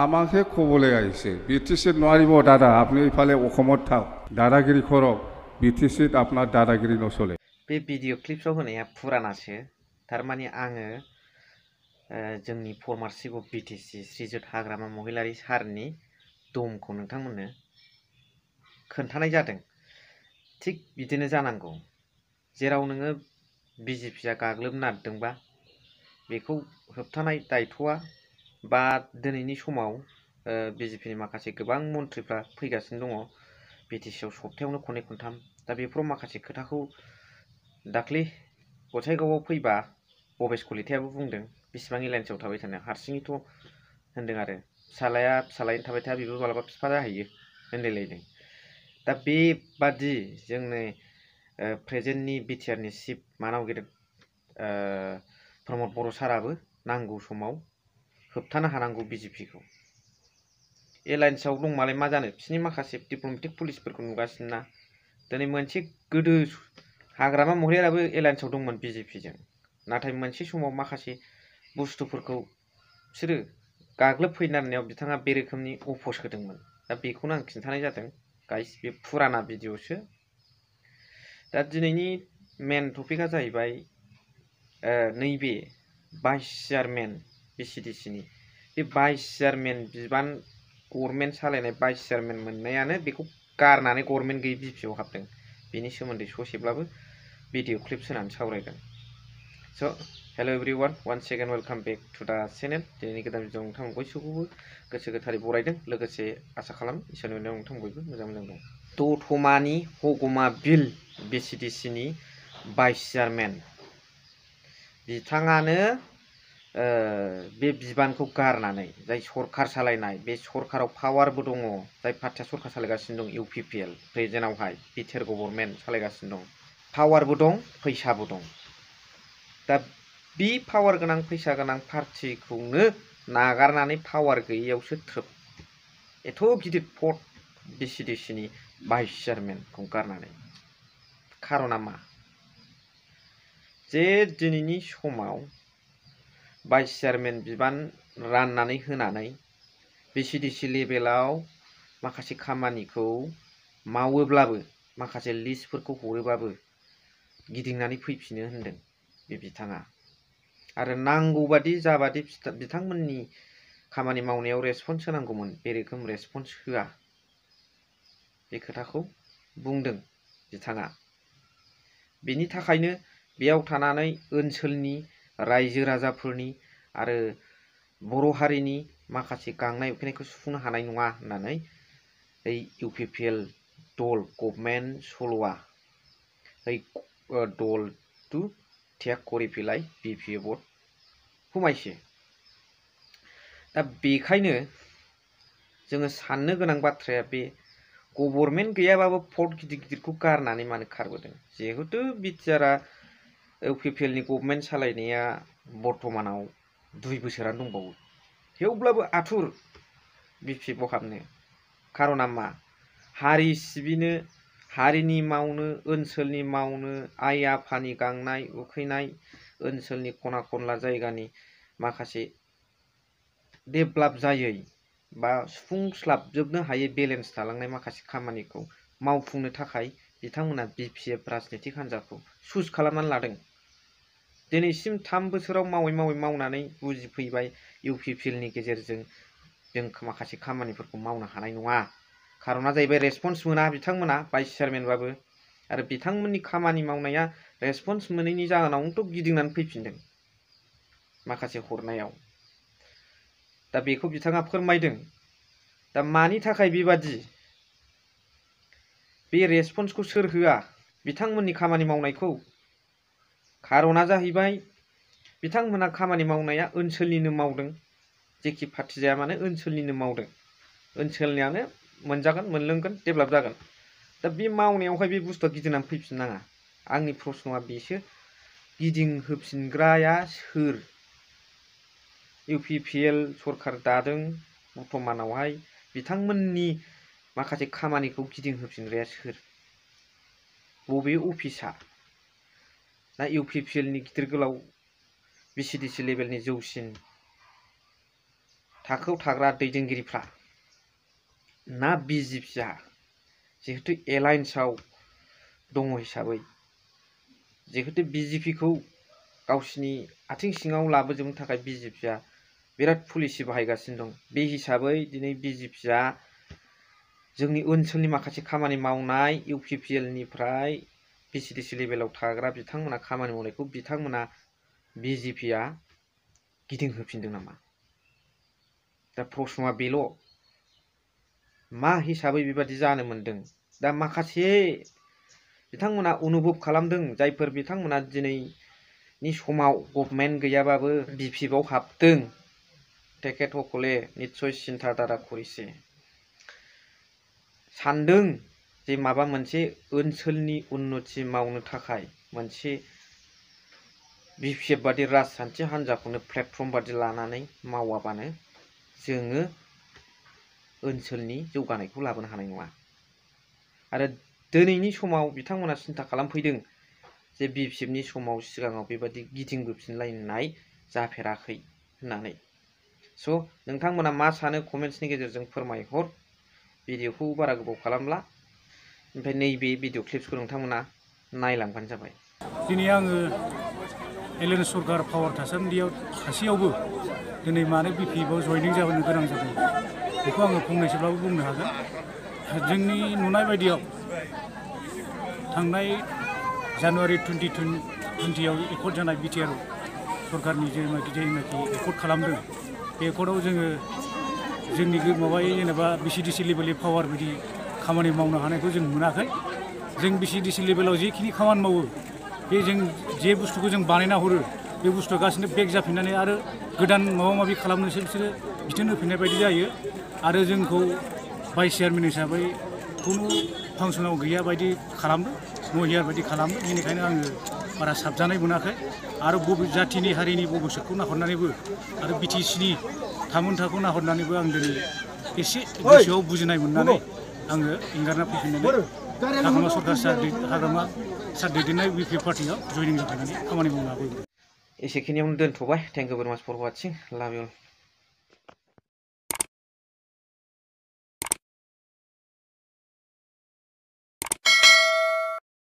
আমাকে খবলে আহিছে বিটিচিত নোৱাৰিব দাদা আপুনি এইফালে অসমত থাক দাদাগিৰি কৰক বিটিচিত আপোনাৰ দাদাগিৰি নচলে बे भिडिअ क्लिप्सआव होनाया फुरानासो थारमाने आङो जोंनि फर्मार चिफ अफ बिटिसि श्रीजुत हाग्रामा महिलारी सारनि दमखौ नोंथांमोननो खोन्थानाय जादों। थिग बिदिनो जानांगौ। जेराव नोङो बिजेपिया गाग्लोबनो नागिरदोंबा बेखौ होबथानाय दायथ'आ बा दिनैनि समाव बिजेपिनि माखासे गोबां मन्थ्रिफ्रा फैगासिनो दङ बिटिसिआव सप्तायावनो खननै खनथाम। दा बेफोराव माखासे खोथाखौ दाख्लै गसाइगावआव फैबा भबेस कलितायाबो बुंदों बेसेबां एलायन्सआव थाबाय थानो हारसिङैथ' होनदों आरो फिसालायनो थाबाय थाया बेबो मालाबा बिफा जाहैयो होनलायलायदों। दा बेबादि जोंनि प्रेजेन्टनि बिटिआरनि चिफ मानाव गेदेर प्रमद बर' साराबो नांगौ समाव होबथानो हानांगौ बिजेपिखौ। एलायन्सआव दं मालाय मा जानो बिसोरनि माखासे डिप्ल'मेटिक पुलिसफोरखौ नुगासिनो ना। दिनै मोनसे गोदो हाग्रामा महिलाराबो एलायन्सआव दंमोन बिजेपिजों, नाथाय मोनसे समाव माखासे बुस्थुफोरखौ बिसोरो गाग्लोबफैनो नागिरनायाव बिथाङा बे रोखोमनि अफस होदोंमोन। दा बेखौनो आं खिन्थानाय जादों गाइस, बे फुराना भिडिअसो। दा दिनैनि मेन टपिकआ जाहैबाय नैबे भाइस चेयारमेन बिसिडिसिनि बे भाइस चेयारमेन बिबान गभर्नमेन्ट सालायनाय भाइस चेयारमेन मोननायानो बेखौ गारनानै गभर्नमेन्ट गैयै बिपिआव हाबदों। बेनि सोमोन्दै ससेब्लाबो भिडिअ क्लिप्स होनानै सावरायगोन। So' hello' everyone, one second welcome back to the channel. दिनैनि गोदान भिडिअ नोंथांमोन बयखौबो गोसो गोथारै बरायदों। लोगोसे आसा खालाम इसोरनि अननायाव नोंथां बयबो मोजां दं। दतमानि हगमा बिल बिसिडिसिनि भाइस चेयारमेन बिथाङानो बे बिबानखौ गारनानै जाय सरखार सालायनाय बे सरखाराव पावारबो दङ, जाय पार्टिया सरखार सालायगासिनो दं इउपिपिएल प्रेजेन्टआवहाय बिटिआर गभर्नमेन्ट सालायगासिनो दं, पावारबो दं फैसाबो दं। दा बे पावार गोनां फैसा गोनां पार्टिखौनो नागारनानै पावार गैयैयावसो थ्रोब एथ' गिदिर पद बिसिडिसिनि भाइस चेयारमेनखौ गारनानै खारना मा? जे दिनैनि समाव भाइस चेयारमेन बिबान राननानै होनानै बिसिडिसि लेभेलाव माखासे खामानिखौ मावोब्लाबो माखासे लिस्टफोरखौ हरोबाबो गिदिंनानै फैफिनो होनदों बे बिथाङा। आरो नांगौबादि जाबादि बिथांमोननि खामानि मावनायाव रेसपन्स होनांगौमोन बे रोखोम रेसपन्स होआ, बे खोथाखौ बुंदों बिथाङा। बेनि थाखायनो बेयाव थानानै ओनसोलनि रायजो राजाफोरनि आरो बर' हारिनि माखासे गांनाय उखैनायखौ सुफुंनो हानाय नङा होननानै इउपिपिएल दल गभर्नमेन्ट सल'आ दल टु टेक करिफिलाय बिपिए भट हुमायसे। दा बेखायनो जोङो साननो गोनां बाथ्राया बे गभर्नमेन्ट गैयाबाबो पद गिदिर गिदिरखौ गारनानै मानो खारबोदों? जिहेतु बिटिआरआ इउपिपिएलनि गभर्नमेन्ट सालायनाया बर्तमानाव 2 बोसोरानो दंबावो, थेवब्लाबो आथुर बिपिएफआव हाबनो। खारना मा? हारि सिबिनो, हारिनि मावनो, ओनसोलनि मावनो, आइ आफानि गांनाय उखैनाय, ओनसोलनि खना खनला जायगानि माखासे डेभेलप जायै बा सुफुंस्लाबजोबनो हायै बेलेन्स थालांनाय माखासे खामानिखौ मावफुंनो थाखाय बिथांमोना बिपिएफ राजनितिक हान्जाखौ चुज खालामनानै लादों। दिनैसिम 3 बोसोराव मावनानै बुजिफैबाय इउपिपिएलनि गेजेरजों जों माखासे खामानिफोरखौ मावनो हानाय नङा। खारना जाहैबाय रेसपन्स मोना बिथांमोना भाइस चेयारमेनबाबो, आरो बिथांमोननि खामानि मावनाया रेसपन्स मोनैनि जाहोनावनोथ' गिदिंनानै फैफिनदों माखासे हरनायाव। दा बेखौ बिथाङा फोरमायदों। दा मानि थाखाय बेबादि? बे रेसपन्सखौ सोर होआ बिथांमोननि खामानि मावनायखौ? खारना जाहैबाय बिथांमोना खामानि मावनाया ओनसोलनिनो मावदों, जेखि पार्टि जाया मानो ओनसोलनिनो मावदों, ओनसोलनियानो मोनजागोन मोनलोंगोन डेभेलप जागोन। दा बे मावनायावहाय बे बुस्थुआ गिदिंनानै फैफिननाङा। आंनि प्रश्नआ बेसो, गिदिंहोफिनग्राया सोर? इउपिपिएल सरखार दादों बर्तमानावहाय, बिथांमोननि माखासे खामानिखौ गिदिंहोफिनग्राया सोर? बबे अफिसा? ना इउपिपिएलनि गिदिर गोलाव बिसिडिसि लेभेलनि जौसिन थाखोआव थाग्रा दैदेनगिरिफ्रा ना बिजेपिआ जिहेतु एलायन्सआव दङ हिसाबै जिहेतु बिजेपिखौ गावसिनि आथिं सिङाव लाबोजोबनो थाखाय बिजेपिआ बिराद पलिसि बाहायगासिनो दं। बे हिसाबै दिनै बिजेपिआ जोंनि ओनसोलनि माखासे खामानि मावनाय इउपिपिएलनिफ्राय पिसिडिसि लेभेलाव थाग्रा बिथांमोना खामानि मावनायखौ बिथांमोना बिजेपिआ गिदिंहोफिनदों नामा? दा प्रश्नआ बेल'। मा हिसाबै बेबादि जानो मोनदों? दा माखासे बिथांमोना अनुभब खालामदों, जायफोर बिथांमोना दिनैनि समाव गभर्नमेन्ट गैयाबाबो बिपिएफआव हाबदों, तेखेतসকলে निस्सय सिन्था धारा करिছে। सानदों जे माबा मोनसे ओनसोलनि उन्नति मावनो थाखाय मोनसे बिपिएफ बादि राजखान्थि हान्जाखौनो प्लेटफर्म बादि लानानै मावाबानो जोङो ओनसोलनि जौगानायखौ लाबोनो हानाय नङा। आरो दिनैनि समाव बिथांमोना सिन्था खालामफैदों जे बिपिएफनि समाव सिगाङाव बेबादि गिदिंबोफिनलायनाय जाफेराखै होननानै। स' नोंथांमोना मा सानो कमेन्ट्सनि गेजेरजों फोरमायहर। भिडिअखौ बारा गोबाव खालामला, ओमफ्राय नैबे भिडिअ क्लिप्सखौ नोंथांमोना नायलांबानो जाबाय। दिनै आङो एलायन्स सरकार पावार थासान्दियाव सासेयावबो दिनै मानो बिपिएफआव जयनिं जाबोनो गोनां जादों बेखौ आङो फंनैसोब्लाबो बुंनो हागोन। जोंनि नुनाय बायदियाव थांनाय जानुवारि 2020आव एकर्ड जानाय बिटिआर सरकारनि जेनाखि एकर्ड खालामदों, बे एकर्डआव जोङो जोंनि माबायै जेनेबा बिसिडिसि लेभेलनि पावार बायदि खामानि मावनो हानायखौ जों मोनाखै। जों बिसिडिसि लेभेलाव जेखिनि खामानि मावो, बे जों जे बुस्थुखौ जों बानायना हरो, बे बुस्थुआ गासिनो बेक जाफिननानै आरो गोदान माबा माबि खालामनोसो बिसोरो बिथोन होफिननाय बायदि जायो। आरो जोंखौ भाइस चेयारमेन हिसाबै खुनु फांसनाव गैया बायदि खालामदों, नहियार बायदि खालामदों। बेनिखायनो आङो बारा साबजानाय मोनाखै। आरो बबे जाथिनि हारिनि भबिष्यतखौ नाहरनानैबो आरो बिटिसिनि थामोनथाखौ नाहरनानैबो आं दिनै एसे गोसोआव बुजिनाय मोननानै आङो एंगारना फैफिननानै हाग्रामा सरकार सार दैदेननाय बिपिएफ पार्टियाव जयनिं जाफैनानै खामानि मावनो हाबोदों। एसेखिनियावनो दोनथ'बाय। थेंक इउ भेरि माच फर वाचिं। लाभ इउ।